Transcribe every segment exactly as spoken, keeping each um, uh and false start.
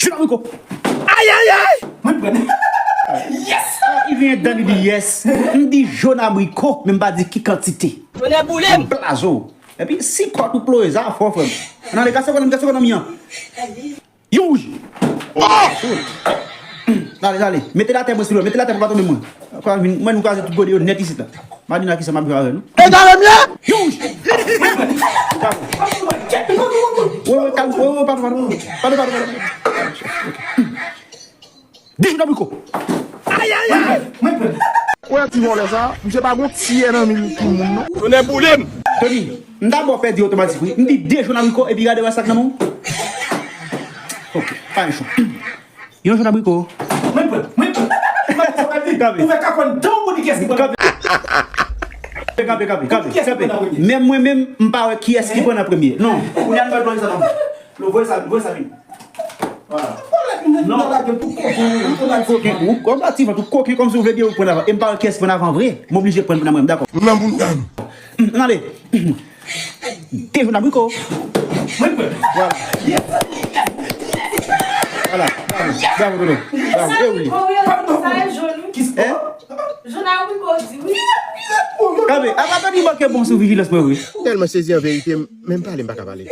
Jòn abriko. Ayayay! Mwen pran. Yes! Li vin dan li di yes. M di jòn abriko, men m pa di ki kantite. Tonnè boule m! Blazo. Epi si kòt ou ploye, sa fò, frè m. Ann ale, kase kò nan mi, kase kò nan mi an. Yon wouj. Dale, dale. Mete l atè, mwen, silvouplè. Mete l atè pou pa tonbe, mwen. Mwen, nou kraze tout gode yo nèt isit la. Madina, kisa m ap jwe avè nou? E dale m ye! Yon wouj. Wi, wi, kalm, wi, wi, padon, padon. Padon, padon, padon. De jòn abriko. Ayayay! Ou wè ti vòlè sa? Misye pa gon tiyè nan men tout moun, non. Tonnè boule m! Tony, m ta ba w pèdi otomatik, wi. M di de jòn abriko, epi gade wè sa k nan men w. Ok, pa yon chwa. Yon jòn abriko. Mwen pran, mwen pran. Kanpe. Ou fè kakòn dan ou di kiyès ki pran. Kanpe, kanpe, kanpe, kanpe, kanpe. Menm mwen menm, m pa wè kiyès ki pran an premye. Non. Ou gen anivè blòy sa non. Lo voye sa, voye sa vin. Vwala. Non. Koken, ou kòm sa ti vant, ou koken kòmsi ou vle gen ou pran avan. E m pa wè kiyès ki pran avan vre. M oblije pran pou nan mwen, dakò. M nan moun dam. Ann ale. Te jòn abriko. Mwen pran. Vwala. Vwala. Bravo, bravo, Dodo. Bravo. E ou li? Sa e jòn, wi. Hein? Jòn abriko di wi. Kanpe, apa Tony manke bon sou vijilans mwen, wi. Tèlman sezi an verite, m menm pale m pa ka pale.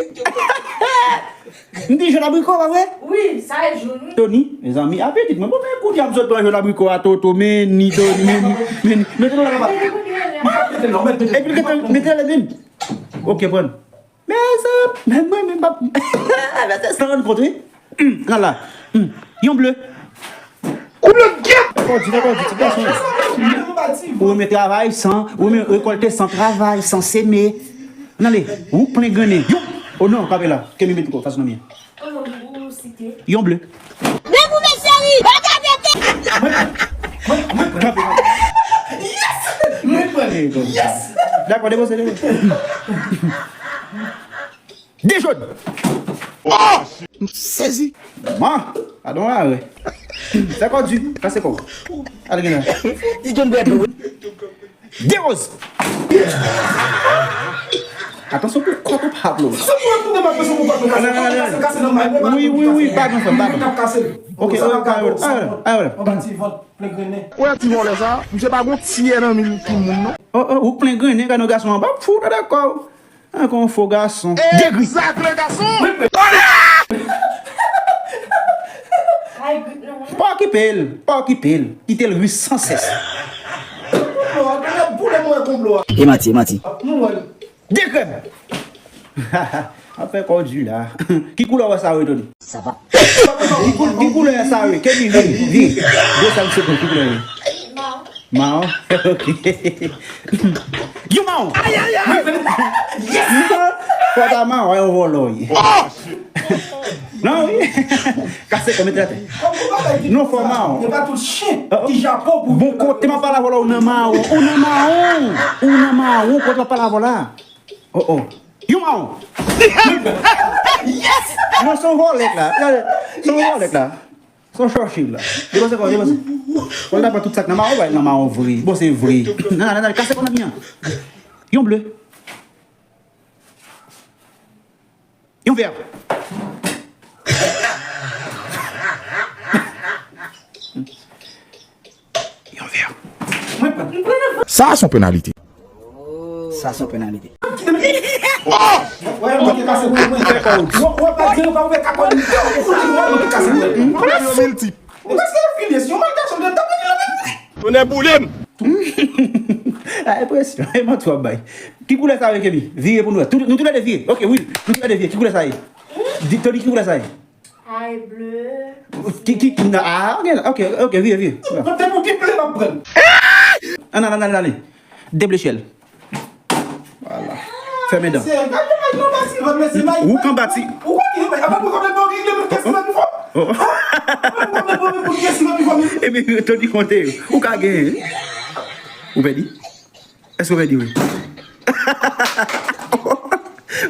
M di jòn abriko, pa vre? Wi, sa e jòn, wi. Tony, mezanmi, apetit mwen. Bon, men kounye a m sot pran jòn abriko a Toto, men ni Tony, men ni, men ni. Mete l la, papa. Epi l gentan mete l la, men. Ok, pran. Mezanmi, men mwen, men pap. Mezanmi, san rann kont, wi. Hmm, la, la. Hmm. Yon ble. Koulè gyèt! Fò di, fò di, ti gason. Ou renmen travay san, ou renmen rekòlte san travay, san seme. Ann ale, ou plen grennen. Yon! Oh non, kanpe la. Kenbe met kou fason nan men. Yon ble. Mwen, mwen, mwen, mwen. Kanpe. Yes! Mwen pran. Yes! Dakò, depoze, depoze. De jòn. Oh! M sezi. Man, padon a, wi. Fè kò di, kase kò. Ale gen la. Di John Bradley, wi. De woz. Atansyon pou kòt ou pa plo. Wi, wi, wi, padon, frè m, padon. Ok, ok, ok, ok. Ou wè ti vòlè sa? Misye pa gon tiyè nan men tout moun, non. Oh, oh, ou plen grennen, gade yon gason anba, fou, nan dakò. Ankò yon fo gason. Degri. Egzak, le gason. Pa okipe l, pa okipe l. Kite l ri san sès. E manti, e manti. De krèm. Ap fè kò di la. Ki koulè w wè sa yo, Tony? Sa va. Ki kou-, ki koulè sa yo? Kemi, vin, vin. Gwo sa misye pran, ki koulè yo? Mawon? Ok. Yon mawon. Ayayay! Fò ta mawon, yon vòlò ye. Non, wi. Kase kò, mete atè. Non, fò mawon. E pa tout chen ki Japon pou. Bon, kote m ap pale avè w la, ou nan mawon. Ou nan mawon. Ou nan mawon, kote m ap pale avè w la. Oh, oh. Yon mawon. Yes! Non, se yon vòlè la. Se yon vòlè la. Se yon chòchil la. Depanse kò, depanse. Fò l ta pran tout sa k nan mawon, bay nan mawon vre. Bon, se vre. Nan, nan, nan, kase kò nan mi an. Yon ble. Yon vè. Yon vè. Sa se yon penalite. Sa se yon penalite. Tonnè boule m! A, enpresyon, e manti w ap bay. Ki koulè sa yo, Kemi? Vire pou nou wè. Tou, nou toulède vire. Ok, wi. Nou toulède vire. Ki koulè sa ye? Di, Tony, ki koulè sa ye? Ay, ble. Ki, ki, ki, a, ok, ok, ok, vire, vire. Mwen te pou ki ble m ap pran. Ann ale, ann ale, ann ale. De ble chèl. Vwala. Fèmen dan. Ou k anba ti. Epi Tony konte yo. Ou ka genyen. Ou pèdi? Èske w pèdi, wi?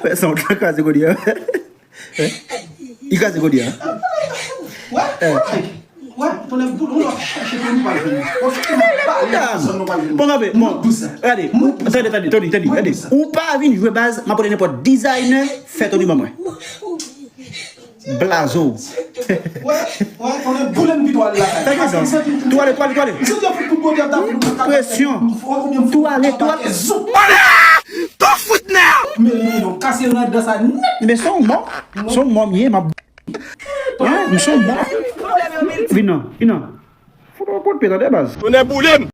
Wè, sa w t kraze kò di a. Li kraze kò di a. Wè, wè, wè, tonnè boule, ou ap chache pou nou pa jwenn. Bon, kanpe, bon, gade, tande, tande, tande, tande, gade. Ou pa vin jwe baz, m ap pote nenpòt designer, fè Tony ban mwen. Blazo. Wè, wè, konnen boule m pi twal la. Fè gen dan. Twale, twale, twale. Presyon. Twale, twale. Men se yon mò. Se yon mò m ye, m ap. M se yon mò. Vin non, vin non. Fout yon kout pye, tande baz. Tonnè boule m.